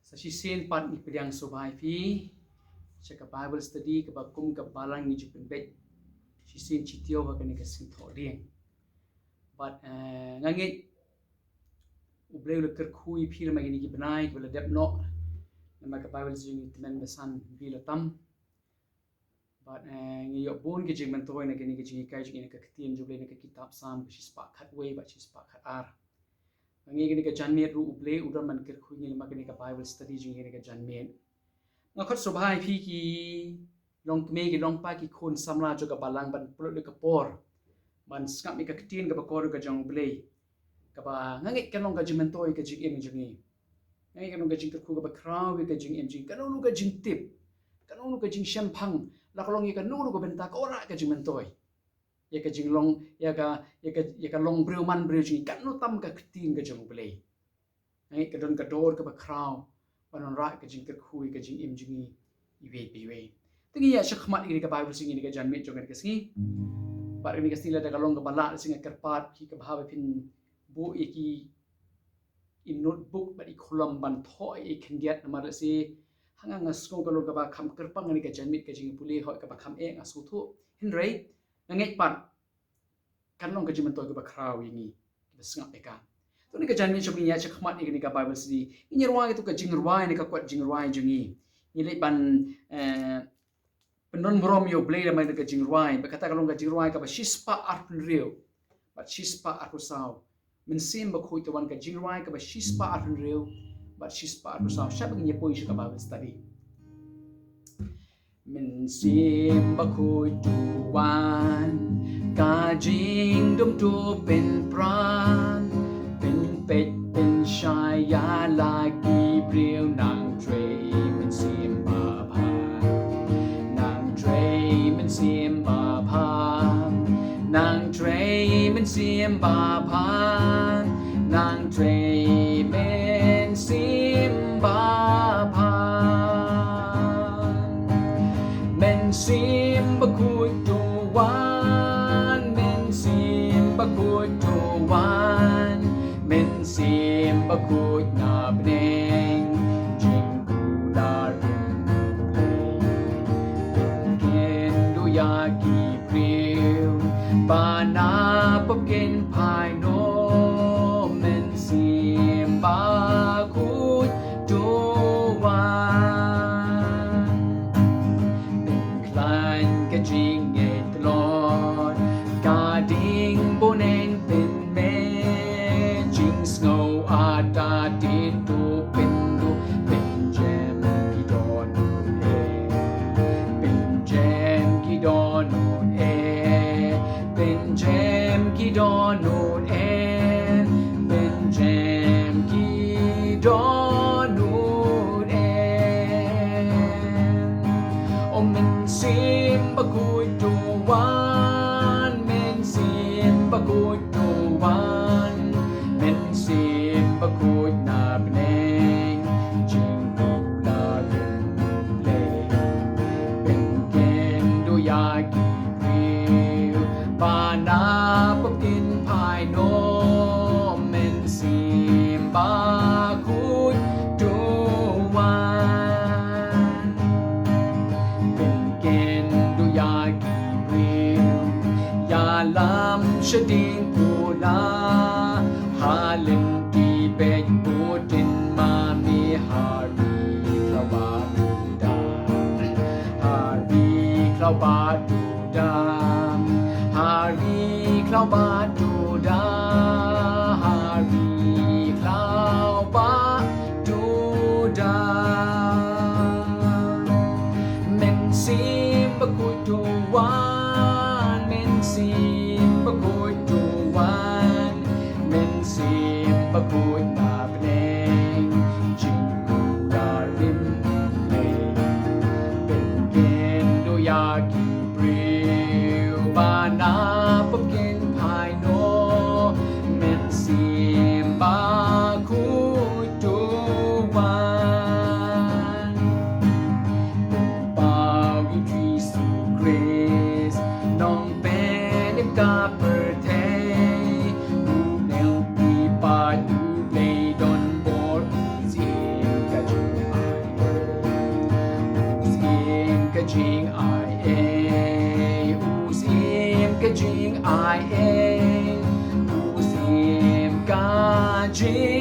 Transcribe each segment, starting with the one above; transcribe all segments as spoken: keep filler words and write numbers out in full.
Sa shisien pat ngi pdiang sngewbha ïa phi sha ka Bible study kaba kum ka balang ngi ju pynbeit shisien shi taïew ha kane ka sngi Thohdieng. Bad, eh, nga ngeit U Blei u la kyrkhu ïa phi lem ha kine ki bnai kiba la dep noh. Namar ka Bible study ngi tymmen basan bri la tam. Bad, eh, ngi ïoh bun ki jingmyntoi na kane ka jinghikai jong ngi na ka ktien jong U Blei na ka kitab Salm ka shispah khatwei bad shispah khatar. Nga ngeit kane ka janmiet ruh U Blei u don ban kyrkhu ïa ngi lem ha kane ka Bible study jong ngi kane ka janmiet. Nga khot sngewbha ïa phi ki longkmie ki longpa ki khun samla jong ka balang ban pynlut ïa ka por ban sngap ïa ka ktien kaba kordor ka jong U Blei. Kaba nga ngeit kan long ka jingmyntoi ka jingim jong ngi. Nga ngeit kan long ka jingkyrkhu kaba khraw ïa ka jingim jong ngi. Kano kano ka jingtip, kano kano ka jingshemphang, la ka long ïa kano kano ka bynta ka wanrah ka jingmyntoi ïa ka jinglong, ïa ka, ïa ka, ïa ka long briew man briew jong ngi. Kano tam ka ktien ka jong U Blei. Nga ngeit ka don ka dor kaba khraw ban wanrah ka jingkyrkhu ïa ka jingim jong ngi iwei pa iwei. Te ngin ïa shakmat ïa kane ka Bible study ïa kane ka janmiet jong kane ka sngi. Bad kane ka sngi lada ka long kaba lah, lada sngi nga kyrpad ïa phi kaba haba phin buh ïa ki i notebook bad i kolom ban thoh ïa i khyndiat, namar lehse ha nga nga sngew ka long kaba kham kyrpang kane ka janmiet ka jingpule, hooid kaba kham eh nga sngewthuh. Hynrei nga ngeit pat kan long ka jingmyntoi kaba khraw ïa ngi kiba sngap ïa ka. To kane ka janmiet shuwa ngin ïa shakmat ïa kane ka Bible study. Ngin ïa rwai ïa tu ka jingrwai na ka kot jingrwai jong ngi. Ngi leit ban, eh, pyndon burom ïa U Blei lem ha kane ka jingrwai. Bad kata ka long ka jingrwai kaba shispah arphew hynriew bad shispah arphew saw. Mynsiem Bakhuid to wan, ka jingrwai kaba shispah arphew hynriew bad shispah arphew saw. Shwa ba ngin ïa poi sha ka Bible study. Mynsiem Bakhuid to wan, ka jingdum to pynpra, pynpeit pynshai ïa la ki briew. Nang trei Mynsiem Babha, nang trei Mynsiem Babha, nang trei Mynsiem Babha, nang trei Mynsiem Babha. Mynsiem Bakhuid to wan, Mynsiem Bakhuid to wan, Mynsiem Bakhuid na bneng jingkular U Blei. Pynken duh ïa ki briew ba na pop kin phai noh. Mynsiem Bakhuid to wan, pynkhlaiñ ka jingngeit tlot, ka ding bun eng pynmih, jingsngew ata tin to pynduh, pynjem ki dohnud eh, pynjem ki dohnud eh, pynjem ki dohnud eh, pynjem ki dohnud eh. O Mynsiem Bakhuid to wan, Mynsiem Bakhuid to wan, Mynsiem Bakhuid na bneng jingkular U Blei. Pynken duh ïa ki briew ba na pop kin phai noh. Mynsiem Bakhuid to wan, pynken duh ïa ki briew ïalam shading pula, ha lynti beit bud tin ma mih, ha ri khlaw ba duda, ha ri khlaw ba duda, ha ri khlaw ba duda, ha ri khlaw ba duda. Mynsiem Bakhuid to wan, Mynsiem Bakhuid to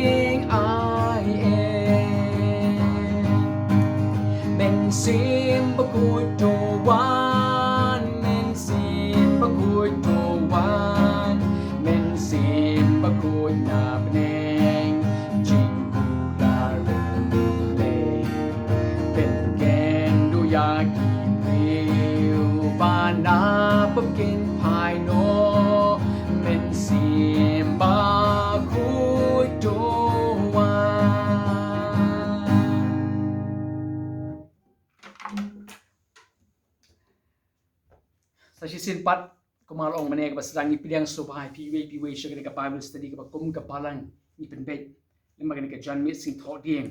Ing ai e. Mynsiem Bakhuid to wan, Mynsiem Bakhuid to wan, Mynsiem Bakhuid na bneng jingkular u Blei. Pynken duh ïa ki briew ba na pynken phai noh, Mynsiem Bakhuid to wan. Sa shisien pat, kumba la ong mynne, kaba sdang ngi pdiang sngewbha ïa phi iwei pa iwei sha kane ka Bible study kaba kum ka balang ngi pynbeit lyngba kane ka janmiet Sngewthuh Dieng.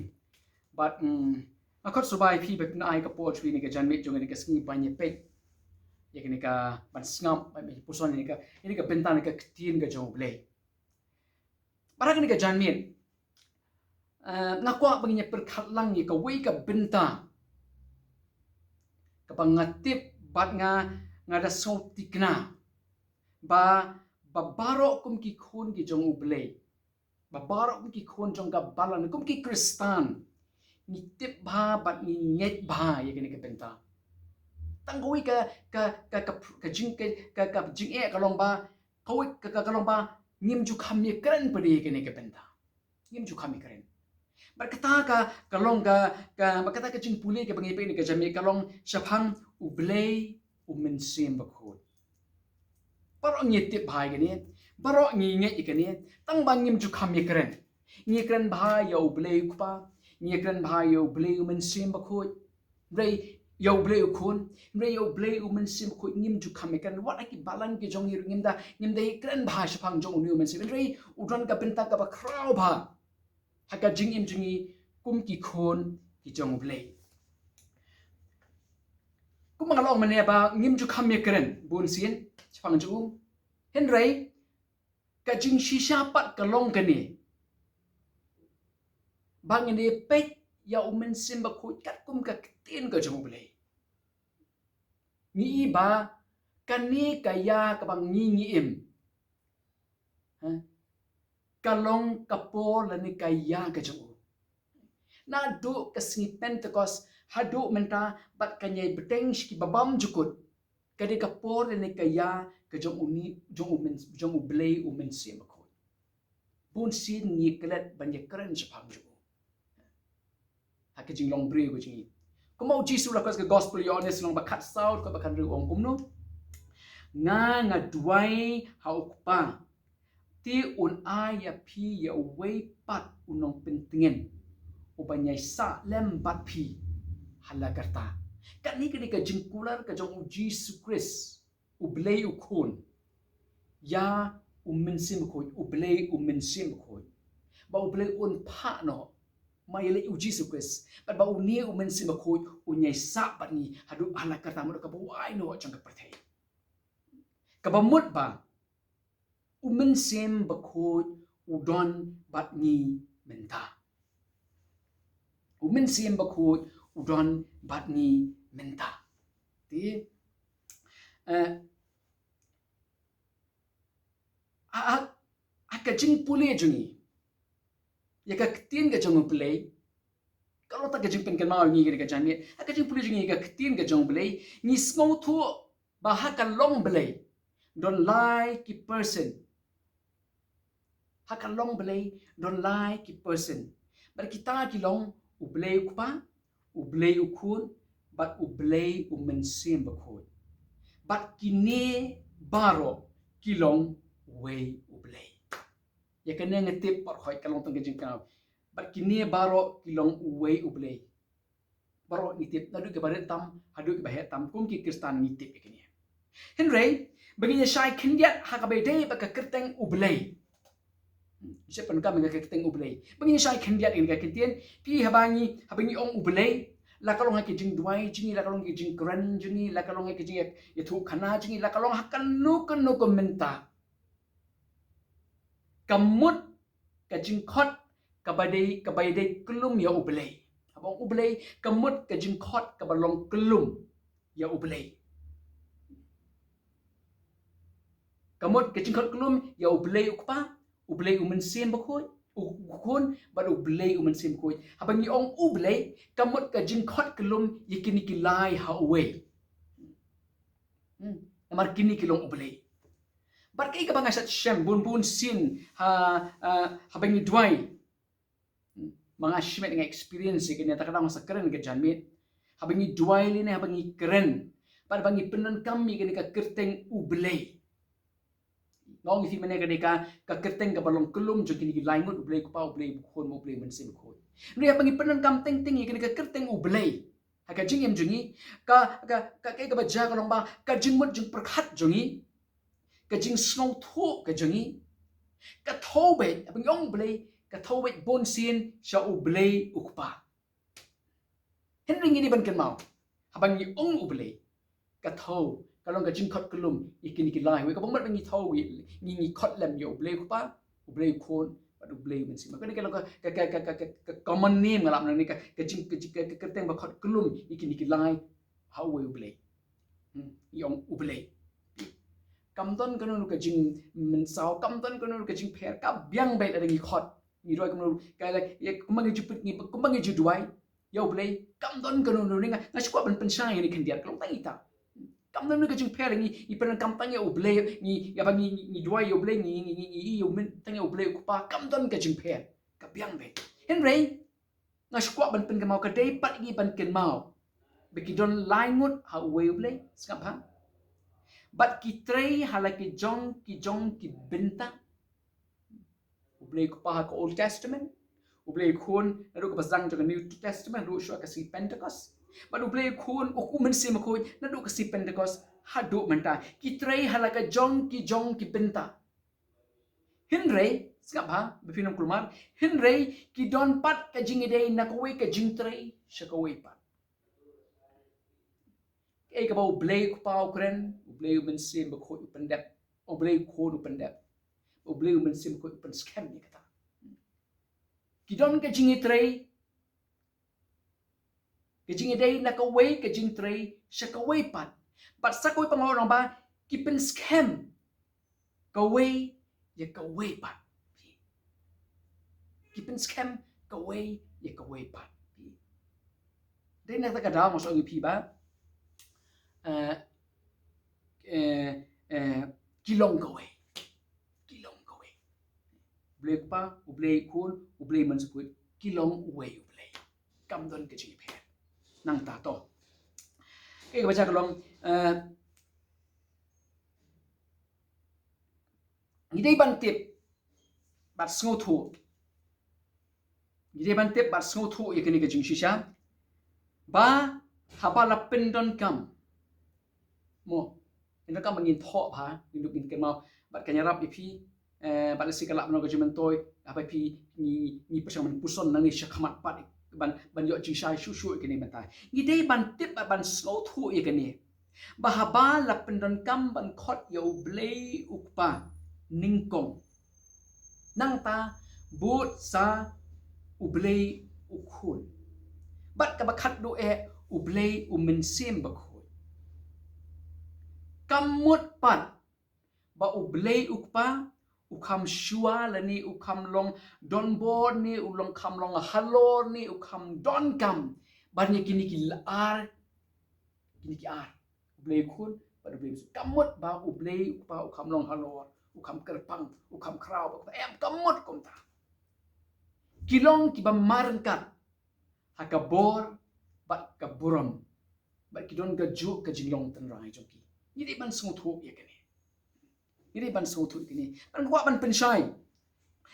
Bad, mm, nga khot sngewbha ïa phi ba phin ai ka por sha kane ka janmiet jong kane ka sngi ban ïa peit ïa kane ka, ban sngap, ban ïa puson ïa kane ka, ïa kane ka bynta na ka ktien ka jong U Blei. Bad ha kane ka janmiet, eh, nga kwah ba ngin ïa pyrkhat lang ïa kawei ka bynta kaba nga tip bad nga, nga da sngewthikna ba, ba baroh kum ki khun ki jong U Blei, ba baroh kum ki khun jong ka balang, kum ki Khristan, ngi tip bha bad ngi ngeit bha ïa kane ka bynta. Tang kawei ka, ka, ka, ka, ka jing, ka, ka, ka jingeh ka long ba, kawei ka, ka, ka long ba ngim ju kham ïakren pat ïa kane ka bynta. Ngim ju kham ïakren. Bad kata ka, ka long ka, ka, bad kata ka jingpule kaba ngi peit ha kane ka janmiet ka long shaphang U Blei U Mynsiem Bakhuid. Baroh ngi tip bha ïa kane, baroh ngi ngeit ïa kane, tang ba ngim ju kham ïakren. Ngi kren bha ïa U Blei U Kpa, ngi kren bha ïa U Blei U Mynsiem Bakhuid. Hynrei ïa U Blei U Khun, hynrei ïa U Blei U Mynsiem Bakhuid ngim ju kham ïakren. Wat ha ki balang ki jong ngi ruh ngim da, ngim da ïakren bha shaphang jong une U Mynsiem. Hynrei u don ka bynta kaba khraw bha ha ka jingim jong ngi kum ki khun ki jong U Blei. Kumba nga la ong mynne ba ngim ju kham ïakren bunsien shaphang jong u. Hynrei ka jingshisha pat ka long kane, ba ngin ïa peit ïa U Mynsiem Bakhuid katkum ka ktien ka jong U Blei. Ngi i ba kane ka ïa kaba ngi, ngi im, ha, ka long ka por lane ka ïa ka jong u. Naduh ka sngi Pentekost haduh mynta bad kan ïai bteng sha ki babymjukut, ka dei ka por lane ka ïa ka jong une, jong U Myn-, jong U Blei U Mynsiem Bakhuid. Bunsien ngi klet ban ïakren shaphang jong u ha ka jinglong briew ka jong ngi. Kumba U Jisu la kren ha ka Gospel Ïoannis lynnong ba khatsaw, dkhot ba khathynriew, u ong kumno? Nga, nga duwai ha U Kpa, te un ai ïa phi ïa uwei pat u nongpyntngen, uban ïai sah lem bad phi ha la karta. Kane ka dei ka jingkular ka jong U Jisu Khrist, U Blei U Khun, ïa U Mynsiem Bakhuid, U Blei U Mynsiem Bakhuid. Ba U Blei un phah noh ma ïaleit U Jisu Khrist, bad ba une U Mynsiem Bakhuid un ïai sah bad ngi haduh ha la karta, mut kaba wai noh jong ka pyrthei. Kaba mut ba U Mynsiem Bakhuid u don bad ngi mynta. U Mynsiem Bakhuid u don bad ngi mynta. Te, eh, ha, ha, ha ka jingpule jong ngi ïa ka ktien ka jong U Blei, ka long tang ka jingpynkynmaw ïa ngi ha kane ka janmiet. Ha ka jingpule jong ngi ïa ka ktien ka jong U Blei, ngi sngewthuh ba ha ka long Blei don lai ki person. Ha ka long Blei don lai ki person. Bad kita ki long U Blei U Kpa, U Blei U Khun, bad U Blei U Mynsiem Bakhuid. Bad kine baroh ki long uwei U Blei. Ïa kane nga tip baroh ka long tang ka jingkynmaw. Bad kine baroh ki long uwei U Blei. Baroh ngi tip, naduh kiba rit tam haduh kiba heh tam, kum ki Khristan ngi tip ïa kine. Hynrei ba ngin ïa shai khyndiat ha kaba ïadei bad ka kyrteng U Blei. Hmm, sha pyndonkam ïa ka kyrteng U Blei. Ba ngin ïa shai khyndiat ïa ka ktien, phi, haba ngi, haba ngi ong U Blei, la ka long ha ki jingduwai jong ngi, la ka long ha ki jingkren jong ngi, la ka long ha ki jingïathuhkhana jong ngi, la ka long ha kano kano ka bynta, ka mut ka jingkhot kaba dei, kaba ïadei kyllum ïa U Blei. Haba ong U Blei, ka mut ka jingkhot kaba long kyllum ïa U Blei. Ka mut ka jingkhot kyllum ïa U Blei U Kpa, U Blei U Mynsiem Bakhuid, U Khun bad U Blei U Mynsiem Bakhuid. Haba ngi ong U Blei, ka mut ka jingkhot kyllum ïa kine ki lai ha uwei. Hmm. Namar kine ki long U Blei. Bad kaei kaba nga shem bun bun sien ha, ha, haba ngi duwai. Hmm. Ma nga shimet nga experience ïa kane, ta ka daw nga sa kren ka janmiet. Haba ngi duwai lane haba ngi kren, bad haba ngi pyndonkam ïa kane ka kyrteng U Blei. Nga ong ïa phi mynne ka dei ka, ka kyrteng kaba long kyllum jong kine ki lai ngut, U Blei U Kpa, U Blei U Khun, U Blei U Mynsiem Bakhuid. Hynrei haba ngi pyndonkam teng teng ïa kane ka kyrteng U Blei ha ka jingim jong ngi, ka, ka, ka, kaei kaba jia ka long ba ka jingmut jingpyrkhat jong ngi, ka jingsngewthuh ka jong ngi, ka thew beit, haba ngi ong U Blei, ka thew beit bun sien sha U Blei U Kpa. Hynrei ngi dei ban kynmaw, haba ngi ong U Blei, ka thew, ka long ka jingkhot kyllum ïa kine ki lai. Wei kaba mut ba ngi thew, ngi, ngi khot lem ïa U Blei U Kpa, U Blei U Khun bad U Blei U Mynsiem. Ka dei ka long ka, ka, ka common name nga lap na ne, ka, ka jing, ka jing, ka, ka kyrteng ba khot kyllum ïa kine ki lai ha uwei U Blei. Hmm, ngi ong U Blei. Kam don kano kano ka jingmynsaw, kam don kano kano ka jingpher, ka biang beit lada ngi khot. Ngi duwai kumno, ka la, ïa, kumba ngi ju put, ngi, kumba ngi ju duwai ïa U Blei, kam don kano kano, nga, nga shu kwah ban pynshai ïa kane khyndiat, ka long tang ita. Kam don ka jingpher, ngi, ngi pyndonkam tang ïa U Blei, ngi, ïa ba ngi, ngi, ngi duwai ïa U Blei, ngi, ngi, ngi, ngi, ïa U Mynsiem, tang ïa U Blei U Kpa, kam don ka jingpher, ka biang beit. Hynrei nga shu kwah ban pynkynmaw, ka dei pat ïa ngi ban kynmaw ba ki don lai ngut ha uwei U Blei, sngap bha. Bad ki trei ha la ki jong, ki jong ki bynta. U Blei U Kpa ha ka Old Testament, U Blei U Khun naduh kaba sdang jong ka New Testament, haduh shuwa ka sngi Pentecost. Bad U Blei U Khun, U, U Mynsiem Bakhuid naduh ka sngi Pentecost haduh mynta. Ki trei ha la ka jong, ki jong ki bynta. Hynrei, sngap bha, ba phin ym kulmar, hynrei ki don pat ka jingïadei na kawei ka jingtrei sha kawei pat. Kaei kaba U Blei U Kpa u kren, U Blei U Mynsiem Bakhuid u pyndep, U Blei U Khun u pyndep, U Blei U Mynsiem Bakhuid u pynskhem ïa kata. Ki don ka jingïatrei, ka jingïadei na kawei ka jingtrei sha kawei pat. Bad sa kawei pat nga ong ba ki pynskhem kawei ïa kawei pat. Ki pynskhem kawei ïa kawei pat. Dei na kata ka daw nga shu ong ïa phi ba, eh, eh, eh, ki long kawei. Ki long kawei. U Blei U Kpa, U Blei U Khun, U Blei U Mynsiem Bakhuid, ki long uwei U Blei. Kam don ka jingïapher. Nangta to, kaei kaba jia ka long, eh, ngi dei ban tip bad sngewthuh. Ngi dei ban tip bad sngewthuh ïa kane ka jingshisha ba haba la pyndonkam, mo, pyndonkam ba ngin thoh bha, ngin dup ngin kynmaw. Bad kan ïarap ïa phi, eh, bad lehse ka lah ban long ka jingmyntoi haba phi, ngi, ngi pyrshang ban puson nangne sha khmat pat ban, ban ïoh jingshai shuh shuh ïa kane mynta. Ngi dei ban tip bad ban sngewthuh ïa kane ba haba la pyndonkam ban khot ïa U Blei U Kpa nyngkong, nangta bud sa U Blei U Khun, bad kaba khatduh eh U Blei U Mynsiem Bakhuid. Kam mut pat ba U Blei U Kpa u kham shuwa lane u kham long donbor ne u long kham long halor ne u kham donkam ban ïa kine ki ar, kine ki ar, U Blei U Khun bad U Blei U Mynsiem. Kam mut ba U Blei U Kpa u kham long halor, u kham kyrpang, u kham khraw, ba em, kam mut kumta. Ki long kiba marryngkat ha ka bor bad ka burom, bad ki don kajuh ka jinglong tynrai jong ki. Ngi dei ban sngewthuh ïa kane. Ngi dei ban sngewthuh ïa kane. Ban kwah ban pynshai.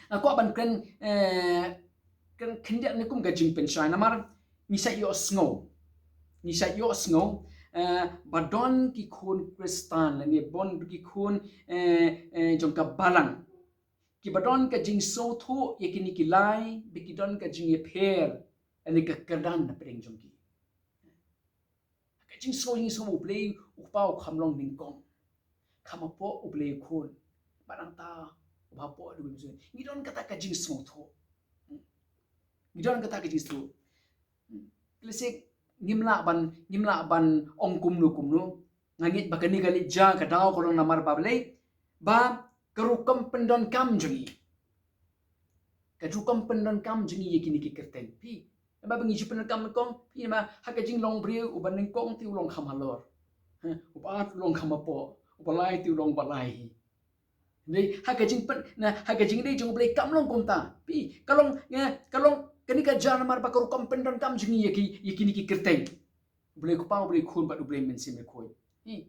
Nga kwah ban kren, eh, kren khyndiat ne kum ka jingpynshai namar ngi sa ïohsngew. Ngi sa ïohsngew, eh, ba don ki khun Khristan lane ba don ki khun, eh, eh, jong ka balang kiba don ka jingsngewthuh ïa kine ki lai, ba ki don ka jingïapher lane ka kyrdan na pdeng jong ki. Ka jingsngew, jingsngew U Blei U Kpa u kham long nyngkong. Kham hapoh U Blei U Khun. Bad nangta u hapoh U Blei U Mynsiem. Ngi don kata ka jingsngewthuh. Ngi don kata ka jingsngewthuh. Lehse ngim lah ban, ngim lah ban ong kumno kumno. Nga ngeit ba kane ka leit jia ka daw ka long namar ba balei, ba ka rukom pyndonkam jong ngi. Ka ju kam pyndonkam jong ngi ïa kine ki kyrteng. Phi, namar ba ngi ju pyndonkam nyngkong, phi, namar ha ka jinglong briew, uba nyngkong te u long kham halor. Ha, uba ar u long kham hapoh, uba lai te u long uba lai hi. Dei, ha ka jingpyn, na, ha ka jingdei jong U Blei kam long kumta. Phi, ka long, eh, ka long, kane ka jia namar ba ka rukom pyndonkam jong ngi ïa ki, ïa kine ki kyrteng. U Blei Kpa, U Blei Khun, bad U Blei Mynsiem Bakhuid. Hi.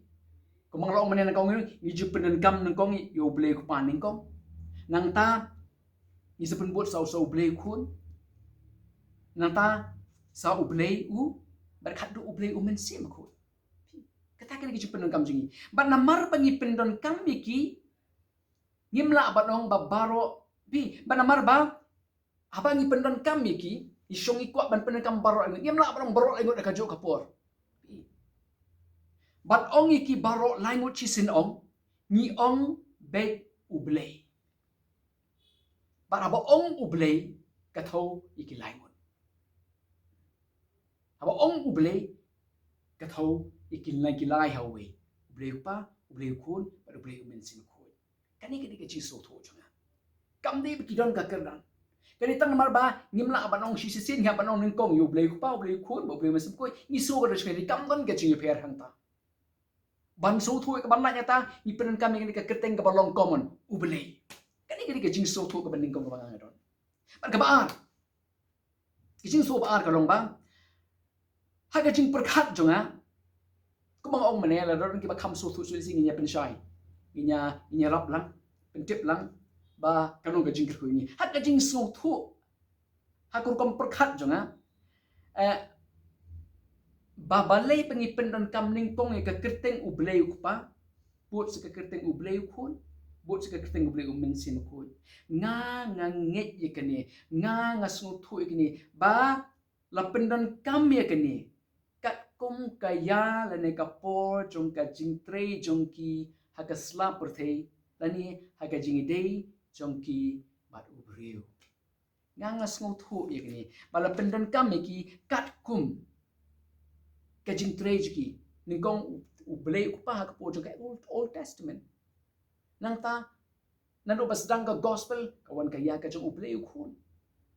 Kumba nga la ong mynne nyngkong, ngi ju pyndonkam nyngkong ïa U Blei Kpa nyngkong. Nangta, ngi sa pynbud sa u, sa U Blei Khun. Nangta, sa U Blei u, bad khatduh U Blei U Mynsiem Bakhuid. Kata kane ka jingpyndonkam jong ngi. Bad namar ba ngi pyndonkam ïa ki, ngim lah ban ong ba baroh, phi, bad namar ba, haba ngi pyndonkam ïa ki, ngi shong ngi kwah ban pyndonkam baroh laingut. Ngim lah ban ong baroh laingut ha kajuh ka por. Phi. Bad ong ïa ki baroh laingut shisien ong, ngi ong beit U Blei. Bad haba ong U Blei, ka thew ïa ki laingut. Haba ong U Blei, ka thew ïa ki lai, ki lai ha uwei. U Blei Kpa, U Blei Khun, bad U Blei U Mynsiem Bakhuid. Kane ka dei ka jingsngewthuh jong nga. Kam dei ba ki don ka kyrdan. Kane tang namar ba ngim lah ban ong shisien, ngim lah ban ong nyngkong ïa U Blei Kpa, U Blei Khun, bad U Blei U Mynsiem Bakhuid. Ngi shu ka dei, kam don ka jingïapher hangta. Ban sngewthuh ïa ka ban lait ïa ta, ngi pyndonkam ïa kane ka kyrteng kaba long common, U Blei. Kane ka dei ka jingsngewthuh kaba nyngkong kaba nga don. Bad kaba ar. Ka jingsngewthuh ba ar ka long ba, ha ka jingpyrkhat jong nga, kumba nga ong mynne, la don kiba kham sngewthuh shuh, lehse ngin ïa pynshai, ngin ïa, ngin ïarap lang, pyntip lang ba ka long ka jingkyrkhu ïa ngi. Ha ka jingsngewthuh, ha ka rukom pyrkhat jong nga, eh, ba balei ba ngi pyndonkam nyngkong ïa ka kyrteng U Blei U Kpa, bad sa ka kyrteng U Blei U Khun, bad sa ka kyrteng U Blei U Mynsiem Bakhuid. Nga, nga ngeit ïa kane, nga, nga sngewthuh ïa kane, ba la pyndonkam ïa kane katkum ka ïa lane ka por jong ka jingtrei jong ki ha ka sla pyrthei, lane ha ka jingïadei jong ki bad u briew. Nga, nga sngewthuh ïa kane, ba la pyndonkam ïa ki katkum ka jingtrei jong ki. Nyngkong U Blei U Kpa ha ka por jong ka Old, Old Testament. Nangta, naduh ba sdang ka gospel, ka wan ka ïa ka jong U Blei U Khun.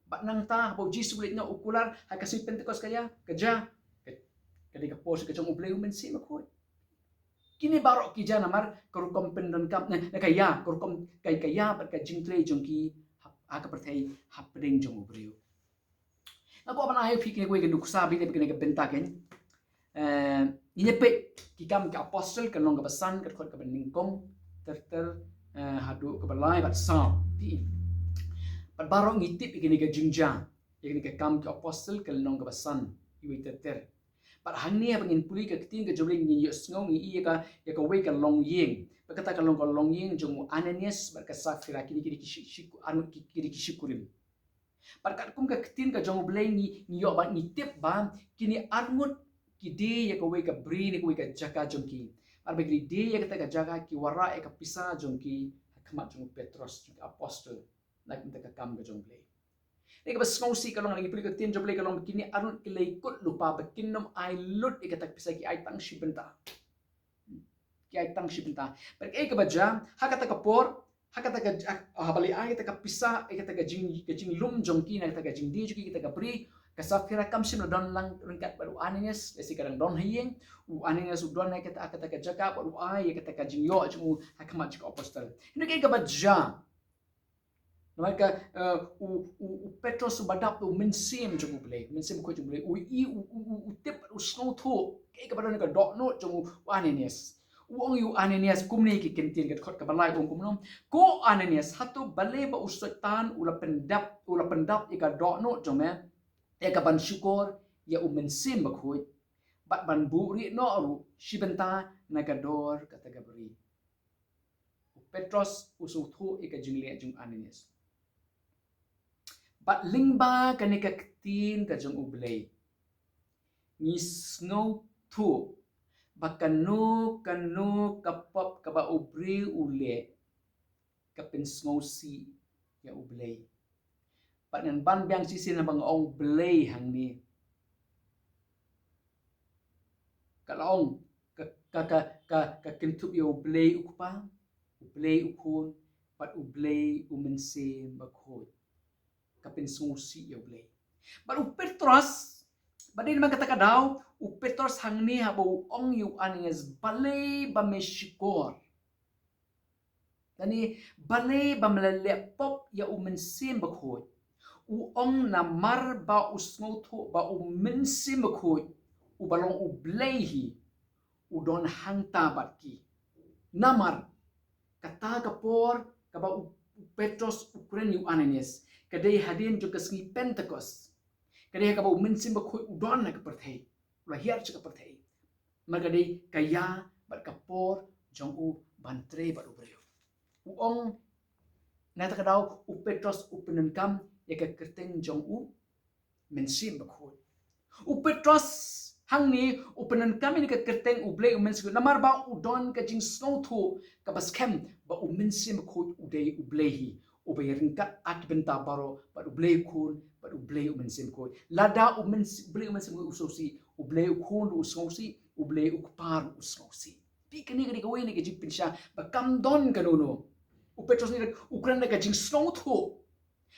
Bad nangta, haba U Jisu u leit noh u kular, ha ka sngi Pentekost ka ïa, ka jia, ka, ka dei ka por ka jong U Blei U Mynsiem Bakhuid. Kine baroh ki jia namar ka rukom pyndonkam, na, na ka ïa, ka rukom ka, ka ïa bad ka jingtrei jong ki ha, ha ka pyrthei hapdeng jong u briew. Nga kwah ban ai ïa phi kane kawei ka nuksa ba dei kane ka bynta kein. Eh, ngin ïa peit Ki Kam ki Apostol ka lynnong kaba san, ka dkhot kaba nyngkong ter ter, eh, haduh kaba lai bad saw. Phi. Bad baroh ngi tip ïa kane ka jingjia, ïa kane ka Kam ki Apostol ka lynnong kaba san, iwei ter ter. Bad hangne haba ngin pule ka ktien ka jong U Blei ngin ïohsngew, ngi i ïa ka, ïa kawei ka longïing. Bad kata ka long ka longïing jong u Ananias bad ka Saphira, kine ki dei ki shi, shi, arngut ki, ki dei ki shikurim. Bad katkum ka ktien ka jong U Blei ngi, ngi ïoh bad ngi tip ba kine arngut ki die ïa kawei ka bri ne kawei ka jaka jong ki. Bad ba ki die ïa kata ka jaka ki wanrah ïa ka pisa jong ki ha khmat jong u Petros, jong ka apostol. Na ka bynta ka kam ka jong U Blei. Dei kaba sngewsih ka long, ngi pule ka ktien jong U Blei ka long ba kine arngut ki la ïakut lypa ba kin nym ai lut ïa kata ka pisa, ki ai tang shi bynta. Ki ai tang shi bynta. Bad kaei kaba jia, ha kata ka por, ha kata ka, ha, haba la ai kata ka pisa, ïa kata ka jing, ka jinglum jong ki, na kata ka jingdie jong ki, kata ka bri, ka Saphira kam shym la don lang ryngkat bad u Ananias, lehse ka dang don ha ïing, u Ananias u don ïa kata, kata ka jaka, bad u ai ïa kata ka jingïoh jong u ha khmat jong ka apostol. Hynrei kaei kaba jia, namar ka, eh, u, u, u Petros uba dap da u Mynsiem jong U Blei, Mynsiem Bakhuid jong U Blei, u i, u, u, u, u tip, u sngewthuh kaei kaba don ha ka dohnud jong u Ananias. U ong ïa u Ananias kumne ha ki ktien, ka dkhot kaba lai, u ong kumno: Ko Ananias, hato balei ba u Soitan u la pyndap, u la pyndap ïa ka dohnud jong me ïa ka ban shukor ïa u Mynsiem Bakhuid, bad ban buhrieh noh ruh shi bynta na ka dor kata ka bri? U Petros u sngewthuh ïa ka jingleh jong u Ananias. Bad lyngba kane ka ktien ka jong U Blei, ngi sngewthuh ba kano kano ka pop kaba u briew u leh, ka pynsngewsih ïa U Blei. Bad ngan ban biang shisien haba nga ong Blei hangne, ka long ka, ka, ka, ka, ka kynthup ïa U Blei U Kpa, U Blei U Khun, bad U Blei U Mynsiem Bakhuid. ka pynsngewsih ïa U Blei. Bad u Petros, bad dei namar kata ka daw, u Petros hangne haba u ong ïa u Ananias, balei ba me shukor. Lane, balei ba me la leh pop ïa u Mynsiem Bakhuid. U ong namar ba u sngewthuh ba u Mynsiem Bakhuid, uba long U Blei hi, u don hangta bad ki. Namar, kata ka por, kaba u, u Petros u kren ïa u Ananias, ka dei hadien jong ka sngi Pentekost. Ka dei kaba u Mynsiem Bakhuid u don ha ka pyrthei. U la hiar sha ka pyrthei. Namar ka dei ka ïa bad ka por jong u ban trei bad u briew. U ong, na kata ka daw, u Petros u pyndonkam ïa ka kyrteng jong u Mynsiem Bakhuid. U Petros hangne u pyndonkam ïa ka kyrteng U Blei U Mynsiem Bakhuid. Namar ba u don ka jingsngewthuh kaba skhem ba u Mynsiem Bakhuid u dei U Blei hi, uba ïaryngkat ha ki bynta baroh, bad U Blei U Khun, bad U Blei U Mynsiem Bakhuid. Lada u Myns-, U Blei U Mynsiem Bakhuid u sngewsih, U Blei U Khun ruh u sngewsih, U Blei U Kpa ruh u sngewsih. Te kane ka dei kawei na ka jingpynshai ba kam don kano kano. U Petros hangne u kren da ka jingsngewthuh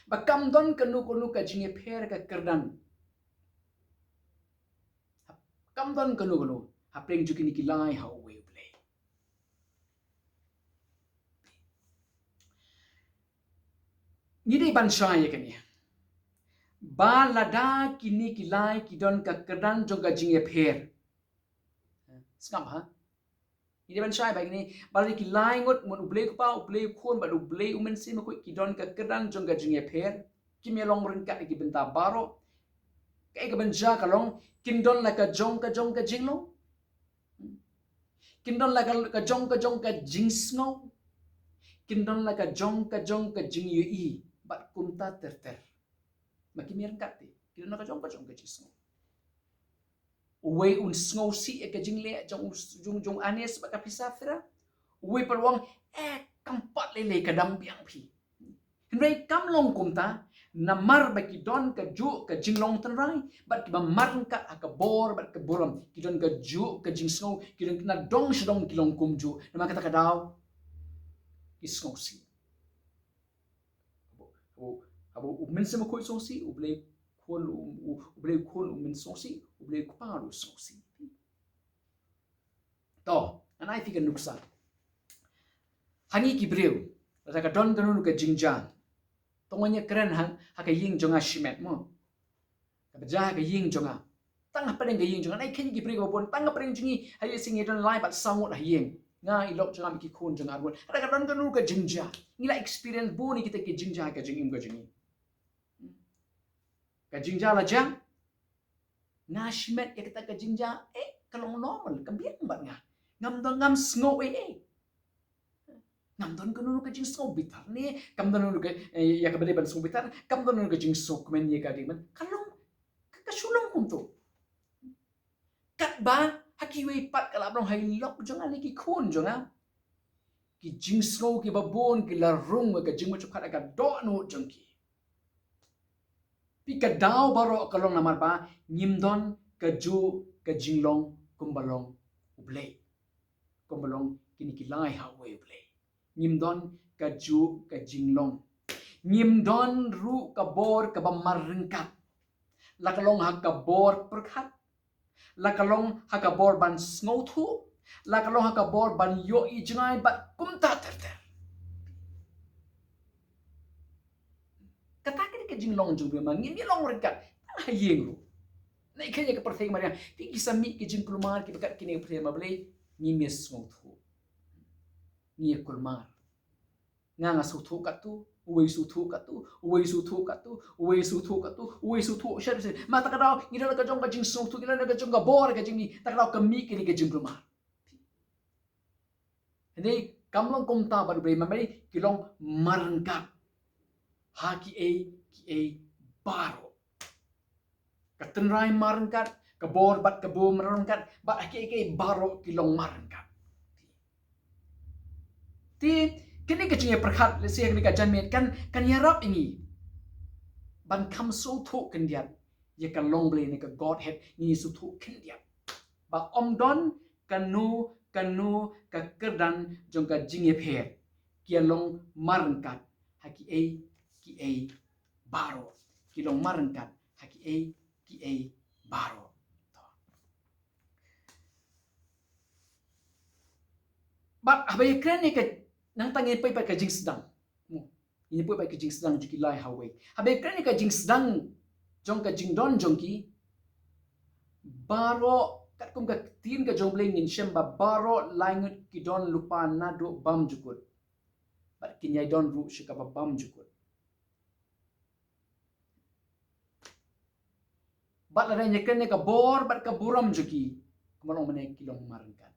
ba kam don kano kano ka jingïapher ka kyrdan. Kam don kano kano hapdeng jong kine ki lai ha uwei U Blei. Ngi dei ban shai ïa kane. Ba lada kine ki lai ki don ka kyrdan jong ka jingïapher. Sngap ha. Ngi dei ban shai ba kine, ba lada ki lai ngut, mut U Blei U Kpa, U Blei U Khun, bad U Blei U Mynsiem Bakhuid ki don ka kyrdan jong ka jingïapher. Kim ïalong ryngkat ha ki bynta baroh. Kaei kaban jia ka long, kin don la ka jong ka jong ka jinglong. Kin don la ka, ka jong ka jong ka jingsngew. Kin don la ka jong ka jong ka jingïohi. Bad kumta ter ter. Ma kim ïaryngkat te. Kin don la ka jong ka jong ka jingsngew. Uwei un sngewsih ïa ka jingleh jong u, jong, jong Ananias bad ka Sapphira. Uwei pat u ong, eh, kam pat lei lei, ka dang biang phi. Hynrei kam long kumta, namar ba ki don kajuh ka jinglong tynrai, bad kiba mar ryngkat ha ka bor bad ka burom, ki don kajuh ka jingsngew, ki don, na dong sha dong ki long kumjuh, namar kata ka daw ki sngewsih. Haba, haba, haba u Mynsiem Bakhuid u sngewsih, U Blei U Khun, u, u, U Blei U Khun u Mynsiem sngewsih, U Blei U Kpa u sngewsih. To, ngan ai phi ka nuksa. Ha ngi ki briew, lada ka don kano kano ka jingjia, to ngin ïa kren ha, ha ka ïing jong nga shimet mo. Kaba jia ha ka ïing jong nga. Tang hapdeng ka ïing jong nga. Nai khein ki briew ba bun. Tang hapdeng jong ngi. Ha ïing jong ngi don lai bad saw ngut ha ïing. Nga, i lok jong nga, ki khun jong nga ruh. Lada ka don kano kano ka jingjia, ngi la experience bun ïa kita ki jingjia ha ka jingim ka jong ngi. Ka jingjia la jia. Nga shimet ïa kata ka jingjia, eh, ka long normal, ka biang bad nga. Ngam don, ngam sngew ei ei. Ngam don kano kano ka jingsngew bitar ne, kam don kano ka, eh, ïa kaba dei ban sngew bitar, kam don kano ka jingsngew kmen ïa ka dei ban. Ka long, ka, ka shu long kumto. Katba, ha kiwei pat ka la long ha i lok jong nga ne ki khun jong nga. Ki jingsngew kiba bun ki la rung ka jingmut shaphang ka dohnud jong ki. Phi, ka daw baroh ka long namar ba ngim don kajuh ka jinglong kumba long U Blei. Kumba long kine ki lai ha uwei U Blei. Ngim don kajuh ka jinglong. Ngim don ruh ka bor kaba mar ryngkat. La ka long ha ka bor pyrkhat, la ka long ha ka bor ban sngewthuh, la ka long ha ka bor ban ïohi jngai bad kumta ter ter. Kata ka dei ka jinglong jong u briew, ma ngim ïa long ryngkat. Tang ha ïing ruh. Nai khein ïa ka pyrthei mariang. Phi, ki sa mih ki jingkulmar kiba kat kine ha pyrthei, ma balei? Ngim ïa sngewthuh. Ngi ïa kulmar. Nga nga sngewthuh katto, uwei sngewthuh katto, uwei sngewthuh katto, uwei sngewthuh katto, uwei sngewthuh shet shet. Ma kata ka daw, ngi don la ka jong ka jingsngewthuh, ngi don la ka jong ka bor ka jingmih, kata ka daw ka mih kine ki jingkulmar. Hynrei kam long kumta bad U Blei, ma balei? Ki long mar ryngkat ha kiei kiei baroh. Ka tynrai mar ryngkat, ka bor bad ka burom mar ryngkat, bad ha kiei kiei baroh ki long mar ryngkat. Te, kane ka jingïapyrkhat, lehse kane ka janmiet kan, kan ïarap ïa ngi ban kham sngewthuh khyndiat ïa ka long Blei ne ka Godhead, ngin sngewthuh khyndiat ba ym don kano kano ka kyrdan jong ka jingïapher. Ki ïa long mar ryngkat ha kiei kiei baroh. ki long marryngkat ha kiei kiei baroh. Bad haba ïakren ïa ka, nangta ngin peit pat ka jingsdang. Mo, ngin peit pat ka jingsdang jong ki lai ha uwei. Haba ïakren ïa ka jingsdang jong ka jingdon jong ki baroh, katkum ka ktien ka jong U Blei ngin shem ba baroh lai ngut ki don lypa naduh bymjukut. Bad kin ïai don ruh sha kaba bymjukut. Bad lada ngi ïakren ïa ka bor bad ka burom jong ki, kumba long mynne, ki long marryngkat.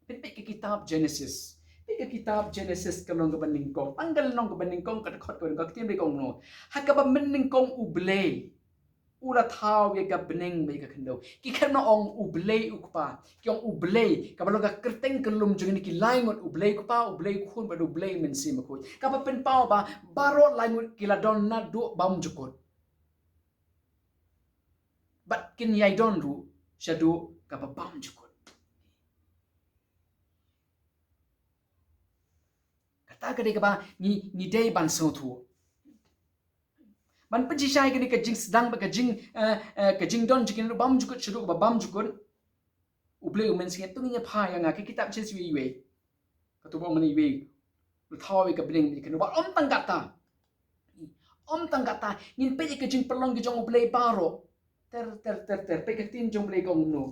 Peit, peit ka kitab Genesis. Peit ka kitab Genesis, ka long kaba nyngkong. Tang ka lynnong kaba nyngkong, ka dkhot kaba nyngkong, ka ktien U Blei ka ong kumno. Ha kaba mynnyngkong U Blei u la thaw ïa ka bneng bad ïa ka khyndew. Ki khlem ong U Blei U Kpa, ki ong U Blei, kaba long ka kyrteng kyllum jong kine ki lai ngut, U Blei U Kpa, U Blei U Khun bad U Blei U Mynsiem Bakhuid. Kaba pynpaw ba baroh lai ngut ki la don naduh bymjukut. Bad kin ïai don ruh shaduh kaba bymjukut. Kata ka dei kaba ngi, ngi dei ban sngewthuh. Ban pynshisha ïa kane ka jingsdang bad ka jing, eh, eh, ka jingdon jong ki naduh bymjukut shaduh kaba bymjukut, U Blei U Mynsiem, to ngin ïa phai ïa nga, ka kitab Genesis iwei iwei. Katto ba ong mynne iwei. U la thaw ïa ka bneng bad ïa ka khyndew. Bad ym tang katta. Ym tang katta, ngin peit ïa ka jingpynlong ki jong U Blei baroh. Ter, ter, ter, ter. Peit ka ktien jong U Blei ka ong kumno.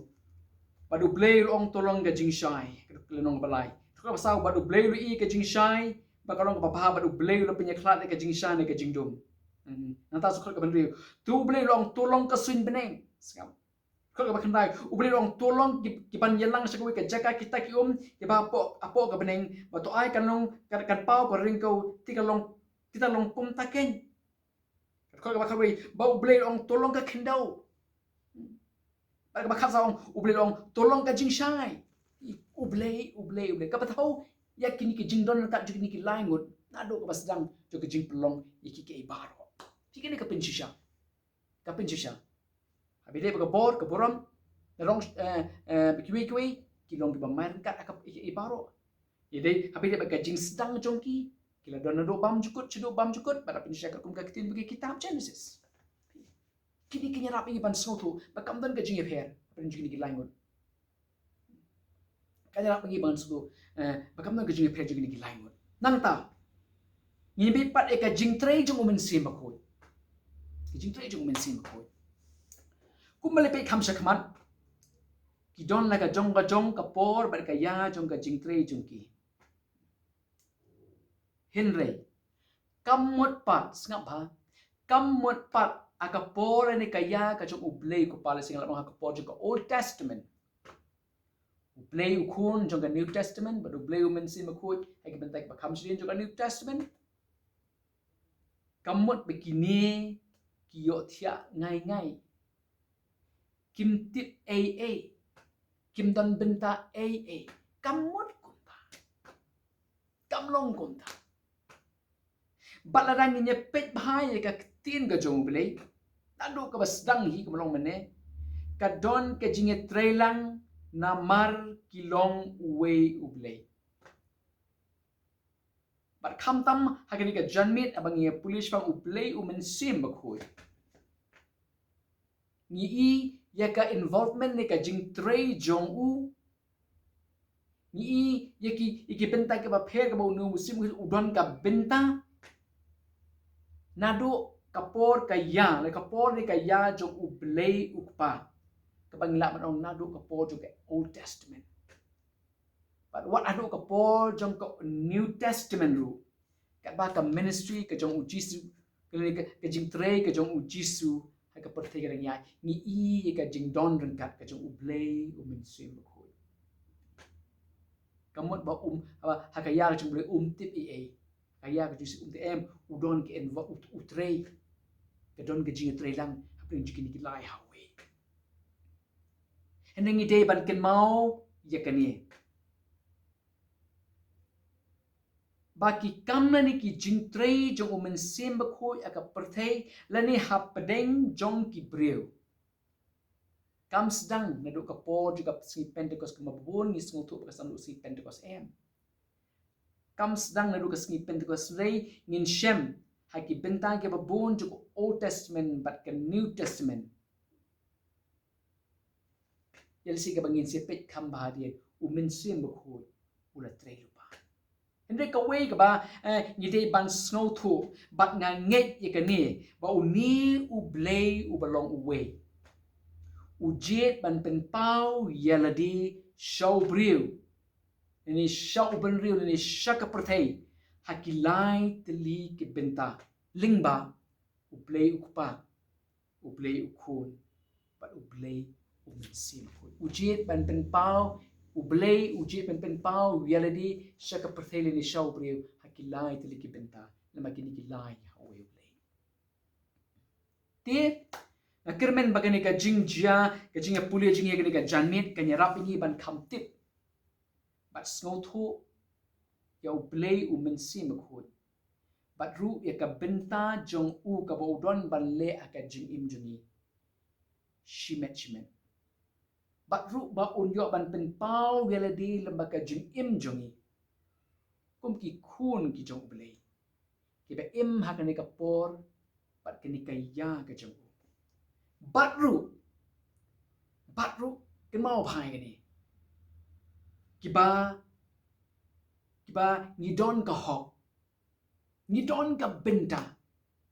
Bad U Blei u la ong, to long ka jingshai. Ka lynnong ba lai. Ka ba saw, bad U Blei u la ïohi ïa ka jingshai ba ka long kaba bha, bad U Blei u la pynïakhlad ïa ka jingshai ne ka jingdum. Hmm. Nangta sha dkhot kaba hynriew. To U Blei u la ong, to long ka suiñ bneng. Sngap. Dkhot kaba khyndai, U Blei u la ong, to long ki, ki ban ïalang sha kawei ka jaka kita ki um kiba hapoh, hapoh ka bneng, bad to ai kan long, kan, kan paw ka ryngkew, te kan long, te kan long kumta keiñ. Dkhot kaba khatwei, bad U Blei u la ong, to long ka khyndew. Bad kaba khatsaw, U Blei u la ong, to long ka jingshai. U Blei, U Blei, U Blei. Kaba thaw ïa kine ki jingdon ryngkat jong kine ki lai ngut naduh kaba sdang jong ka jingpynlong ïa kiei kiei baroh. Phi, kane ka pynshisha. Ka pynshisha. Haba ïadei bad ka bor, ka burom, ka long, eh, eh, kiwei kiwei ki long kiba marryngkat ha ka, i, i baroh. Ïadei, haba ïadei bad ka jingsdang jong ki, ki la don naduh bymjukut shaduh bymjukut, bad la pynshisha katkum ka ktien ba ki kitab Genesis. Kine ki ïarap ïa ngi ban sngewthuh ba kam don ka jingïapher hapdeng jong kine ki lai ngut. Ka ïarap ïa ngi ban sngewthuh, eh, ba kam don ka jingïapher jong kine ki lai ngut. Nangta ngin bit pat ïa ka jingtrei jong U Mynsiem Bakhuid. Ka jingtrei jong U Mynsiem Bakhuid. Kumba la peit kham shakhmat, ki don la ka jong ka jong ka por bad ka ïa jong ka jingtrei jong ki. Hynrei kam mut pat, sngap bha, kam mut pat ha ka por ne ka ïa ka jong U Blei U Kpa, lehse ngi lah ban ong ha ka por jong ka Old Testament. U Blei U Khun jong ka New Testament bad U Blei U Mynsiem Bakhuid ha ki bynta kiba kham shadien jong ka New Testament. Kam mut ba kine ki ïohthiah ngai ngai. Kim tip ei ei. Kim don bynta ei ei. Kam mut kumta. Kam long kumta. Bad lada ngin ïa peit bha ïa ka ktien ka jong U Blei, naduh kaba sdang hi, kaba long mynne, ka don ka jingïatreilang namar ki long uwei U Blei. Bad khamtam ha kane ka janmiet haba ngi ïa pule shaphang U Blei U Mynsiem Bakhuid, ngi i ïa ka involvement ne ka jingtrei jong u. Ngi i ïa ki, ïa ki bynta kiba pher, kaba une u Mynsiem u don ka bynta naduh ka por ka ïa, ne ka por ne ka ïa jong U Blei U Kpa, kaba ngi lah ban ong naduh ka por jong ka Old Testament. Bad wat haduh ka por jong ka New Testament ruh, katba ka ministry ka jong U Jisu, ka, ka, ka jingtrei ka jong U Jisu ha ka pyrthei ka dang ïaid, ngi i ïa ka jingdon ryngkat ka jong U Blei U Mynsiem Bakhuid. Ka mut ba um, ha, ha ka ïa ka jong U Blei um tip ei ei. Ka ïa ka jong U Jisu um tip, em, u don ka invo-, u, u trei. Ka don ka jingïatreilang hapdeng jong kine ki lai ha uwei. Hynrei ngi dei ban kynmaw ïa kane, ba ki kam lane ki jingtrei jong U Mynsiem Bakhuid ha ka pyrthei lane hapdeng jong ki briew, kam sdang naduh ka por jong ka sngi Pentekost, kaba bun ngi sngewthuh ba ka sdang naduh sngi Pentekost, em. Kam sdang naduh ka sngi Pentekost, hynrei ngin shem ha ki bynta kiba bun jong ka Old Testament bad ka New Testament. Ïa lehse kaba ngin sa peit kham bha de, u Mynsiem Bakhuid u la trei lypa. Hynrei kawei kaba, eh, ngi dei ban sngewthuh bad nga ngeit ïa kane, ba une U Blei uba long uwei u jied ban pynpaw ïa lade sha u briew, lane sha u bynriew, lane sha ka pyrthei, ha ki lai tylli ki bynta, lyngba U Blei U Kpa, U Blei U Khun, bad U Blei U Mynsiem Bakhuid. U jied ban pynpaw, U Blei u jied ban pynpaw ïa lade sha ka pyrthei lane sha u briew, ha ki lai tylli ki bynta, lem bad kine ki lai ha uwei U Blei. Te nga kyrmen ba kane ka jingjia, ka jingïapule jong ngi ha kane ka janmiet, kan ïarap ïa ngi ban kham tip bad sngewthuh ïa U Blei U Mynsiem Bakhuid, bad ruh ïa ka bynta jong u kaba u don ban leh ha ka jingim jong ngi shimet shimet, bad ruh ba un ïoh ban pynpaw ïa lade lem bad ka jingim jong ngi kum ki khun ki jong U Blei, kiba im ha kane ka por bad kane ka ïa ka jong u. Bad ruh, bad ruh, kynmaw bha ïa kane, kiba, kiba ngi don ka hok, ngi don ka bynta,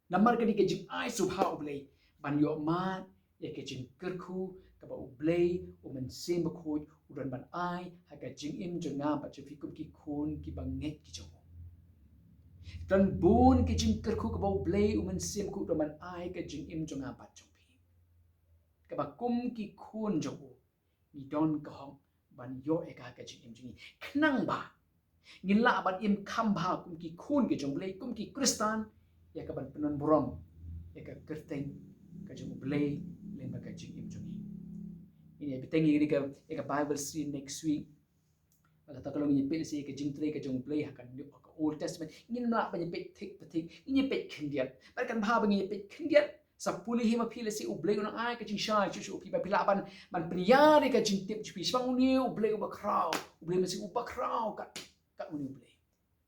namar kane ka jingai sngewbha U Blei, ban ïoh mad ïa ka jingkyrkhu kaba U Blei U Mynsiem Bakhuid u don ban ai ha ka jingim jong nga bad jong phi kum ki khun kiba ngeit ki jong u. Don bun ki jingkyrkhu kaba U Blei U Mynsiem Bakhuid u don ban ai ha ka jingim jong nga bad jong phi, kaba kum ki khun jong u ngi don ka hok ban ïoh ïa ka ha ka jingim jong ngi, khnang ba ngin lah ban im kham bha kum ki khun ki jong U Blei, kum ki Khristan, ïa ka ban pynlong burom ïa ka kyrteng ka jong U Blei lem bad ka jingim jong ngi. Ngin ïa bteng ïa ka, ïa ka Bible study next week. Bad kata ka long ngin ïa peit lehse ïa ka jingtrei ka jong U Blei ha ka, ha ka Old Testament. Ngin lah ban ïa peit thik pa thik, ngin ïa peit khyndiat. Bad kan bha ba ngin ïa peit khyndiat, sa pule hi ma phi lehse U Blei u nang ai ka jingshai shuh shuh phi, ba phi lah ban, ban pynïar ïa ka jingtip jong phi shaphang une U Blei uba khraw, U Blei Mynsiem uba khraw kat, kat une U Blei.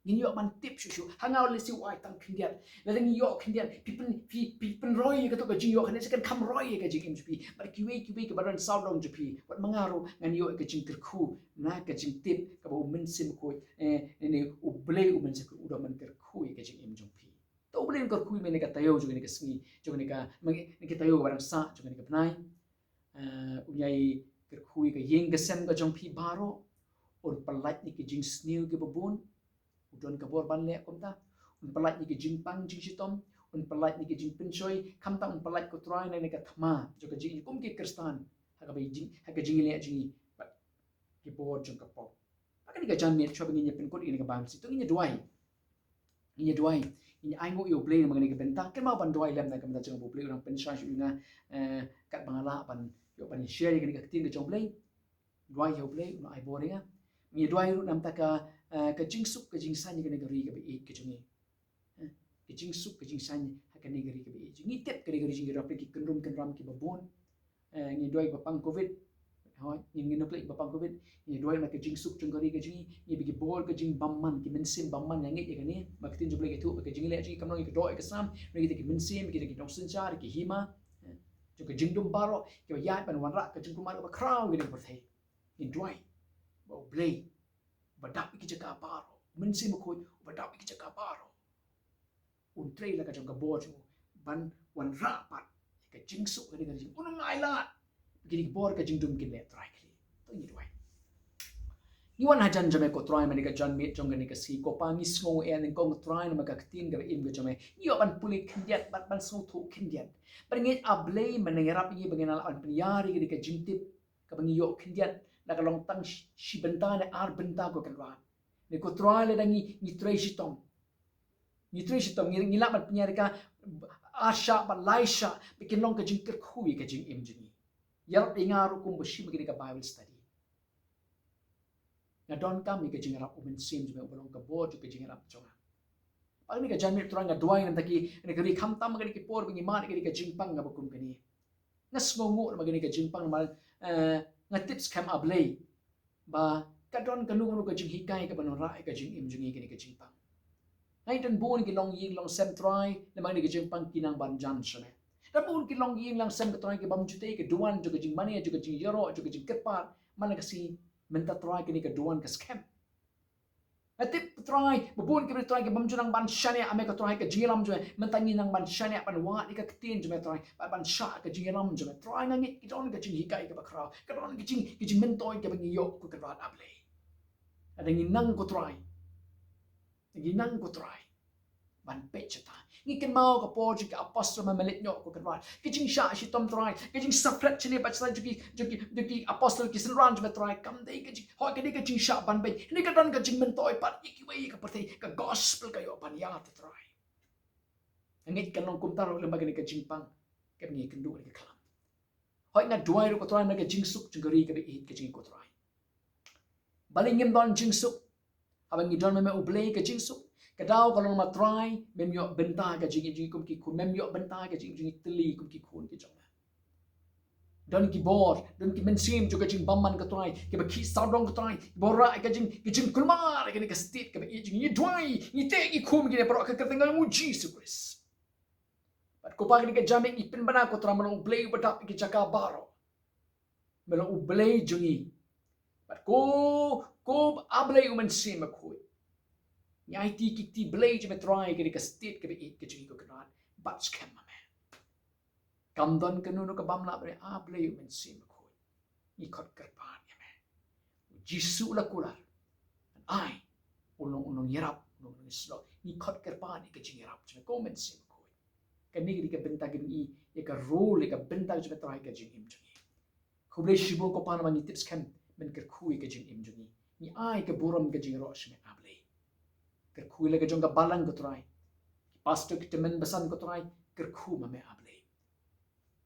Ngin ïoh ban tip shuh shuh. Ha nga lehse u ai tang khyndiat. Lada ngi ïoh khyndiat, phi pyn, phi, phi pynroi ïa kato ka jingïoh khyndiat, sa kan kham roi ïa ka jingim jong phi. Bad kiwei kiwei kiba don sawdong jong phi, wat ma nga ruh, ngan ïoh ïa ka jingkyrkhu na ka jingtip kaba U Mynsiem Bakhuid, eh, ne, ne, U Blei U Mynsiem Bakhuid u don ban kyrkhu ïa ka jingim jong phi. To U Blei un kyrkhu ïa me ha kane ka taïew jong kane ka sngi, jong kane ka, ne ka taïew kaba dang sah jong kane ka bnai. Eh, un ïai kyrkhu ïa ka ïing ka sem ka jong phi baroh. Un pyllait ïa ki jingsniew kiba bun. U don ka bor ban leh kumta. Un pyllait ïa ki jingpang jingshitom. Un pyllait ïa ki jingpynshoi. Khamtam un pyllait, ko Trai, na kane ka thma jong ka jingim kum ki Khristan, ha kaba jing, ha ka jingïaleh jong ngi bad ki bor jong ka pop. Ha kane ka janmiet, shuwa ba ngin ïa pynkut ïa kane ka Bible study, to ngin ïa duwai. Ngin ïa duwai, ngin ïa ainguh ïa U Blei namar kane ka bynta. Kynmaw ban duwai lem na ka bynta jong U Blei u nang pynshai shuh ïa nga, eh, katba nga lah ban ïoh ban share ïa kane ka ktien ka jong U Blei. Duwai ïa U Blei u nang ai bor ïa nga. Ngin ïa duwai ruh na ka bynta ka, eh, ka jingsuk ka jingsaiñ ïa kane ka ri kaba ïeit ka jong ngi. Eh, ka jingsuk ka jingsaiñ ha kane ka ri kaba ïeit. Ngi tip kane ka ri jong ngi don ki kynrum kynram kiba bun. Eh, ngi duwai ba pang covid. Hooid, ngin, ngin ym pynleit ba pang covid. Ngi duwai na ka jingsuk jong ka ri ka jong ngi, ngi ba ki bor ka jingbymman, ki mynsiem bymman, nga ngeit ïa kane. Ba ka ktien jong U Blei ka ïathuh ba ka jingïaleh jong ngi kam long ïa ka doh ïa ka snam, ngi ïa kita ki mynsiem, kita ki nongsynshar, ki hima, eh, jong ka jingdum baroh, kiba ïaid ban wanrah ka jingkulmar kaba khraw ïa kane ka pyrthei. Ngin duwai ba U Blei uba dap ïa ki jaka baroh, Mynsiem Bakhuid uba dap ïa ki jaka baroh, un trei la ka jong ka bor jong u ban wanrah pat ïa ka jingsuk ka ding ka jing, un ym ailad ba kine ki bor ka jingdum kin leh trai khlieh. To ngin duwai. Ngi wan hajan jong me ko Trai, mynne ka janmiet jong kane ka sngi, ko Pa, ngi sngew eh nyngkong Trai namar ka ktien kaba im ka jong me. Ngi ïoh ban pule khyndiat bad ban sngewthuh khyndiat. Bad ngi ngeit A Blei me nang ïarap ïa ngi ba ngin lah ban pynïar ïa kane ka jingtip kaba ngi ïoh khyndiat, la ka long tang shi, shi bynta ne ar bynta ko Kynrad. Ne ko Trai, lada ngi, ngi trei shitom, ngi trei shitom, ngi, ngi lah ban pynïar ïa ka ar shah bad lai shah, ba kin long ka jingkyrkhu ïa ka jingim jong ngi. Ïarap ïa nga ruh kumba shim ïa kane ka Bible study. Nga donkam ïa ka jingïarap U Mynsiem jong me uba long ka bor jong ka jingïarap jong nga. Bad kane ka janmiet Trai nga duwai na ka bynta kane ka ri, khamtam ha kane ka por ba ngi mad ïa kane ka jingpang kaba kum kane. Nga sngewnguh namar kane ka jingpang namar, eh, nga tip skhem A Blei ba ka don kano kano ka jinghikai kaban wanrah ïa ka jingim jong ngi ha kane ka jingpang. Hynrei don bun ki longïing longsem Trai namar kane ka jingpang ki nang ban jan sha me. Don bun ki longïing longsem ko Trai ki bym ju tei ka duwan jong ka jingmane, jong ka jingïaroh, jong ka jingkyrpad man la ka sngi. Mynta Trai kane ka duwan ka skhem. Nga tip Trai ba bun ki briew Trai ki bym ju nang ban shaniah ha me ko Trai ha ka jingïalam jong me. Mynta ngi nang ban shaniah ban wad ïa ka ktien jong me Trai, ban, ban shah ha ka jingïalam jong me Trai. Nga ngeit ka don ka jinghikai kaba khraw, ka don ka jing, ka jingmyntoi kaba ngi ïoh ko Kynrad A Blei. Lada ngi nang ko Trai, ngi nang ko Trai ban peit shata. Ngi kynmaw ka por jong ki apostol, ma me leit noh ko Kynrad, ka jingshah shitom Trai, ka jingsafret shane bad shata jong ki, jong ki, jong ki apostol ki synran jong me Trai. Kam dei ka jing, hooid ka dei ka jingshah ban beit, hynrei ka don ka jingmyntoi pat ïa kiwei ïa ka pyrthei, ka gospel ka ïoh ban ïaid Trai. Nga ngeit kan long kumta ruh lem bad kane ka jingpang kaba ngi kynduh ïa ka khlam. Hooid nga duwai ruh ko Trai namar ka jingsuk jong ka ri kaba ïeit ka jong ngi ko Trai. Balei ngim don jingsuk? Haba ngi don ma me U Blei ka jingsuk. Ka daw ka long ma Trai mem ïoh bynta ka jingim jong ngi kum ki khun, mem ïoh bynta ka jingim jong ngi tylli kum ki khun ki jong me. Don ki bor, don ki mynsiem jong ka jingbymman ko Trai, kiba khih sawdong ko Trai, kiba rah ka jing, ka jingkulmar ïa kane ka state kaba ïeit jong ngi. Ngi duwai, ngi teh, ngi khum ïa kine baroh ha ka kyrteng jong U Jisu Khrist. Bad ko Pa kane ka janmiet ngi pynbna ko Trai me long U Blei uba dap ïa ki jaka baroh. Me long U Blei jong ngi. Bad ko, ko A Blei U Mynsiem Bakhuid, ngi aiti ki kti blei jong me Trai ïa kane ka state kaba ïeit ka jong ngi ko Kynrad. Bad skhem ma me. Kam don kano kano ka bym lah, A Blei U Mynsiem Bakhuid. Ngi khot kyrpad ïa me. U Jisu u la kular. Ai, u long, u long ïarap, u long, u long ïasyllok. Ngi khot kyrpad ïa ka jingïarap jong me ko Mynsiem Bakhuid. Kane ka dei ka bynta ka jong ngi, ïa ka role, ïa ka bynta jong me Trai ha ka jingim jong ngi. Khublei shibun ko Pa namar ngi tip skhem men kyrkhu ïa ka jingim jong ngi. Ngi ai ka burom ka jingïaroh sha me A Blei. Kyrkhu ïa la ka jong ka balang ko Trai. Ki pastor, ki tymmen basan ko Trai, kyrkhu ma me A Blei.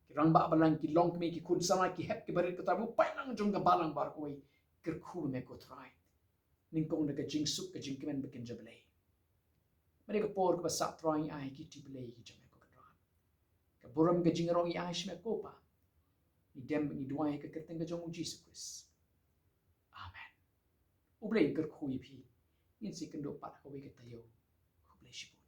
Ki rangbah balang, ki longkmie, ki khun samla, ki hep ki barit ko Trai, u paidlang jong ka balang baroh kawei, kyrkhu ma me ko Trai. Nyngkong da ka jingsuk, ka jingkmen ba kynja blei. Mynta ka por kaba sah Trai ngi ai ki kti blei ki jong me ko Kynrad. Ka burom ka jingïaroh ngi ai sha me ko Pa. Ngi dem ngi duwai ha ka kyrteng ka jong U Jisu Khrist. Amen. U Blei un kyrkhu ïa phi. Ngin sa ïakynduh pat ha kawei ka taïew. Khublei shibun.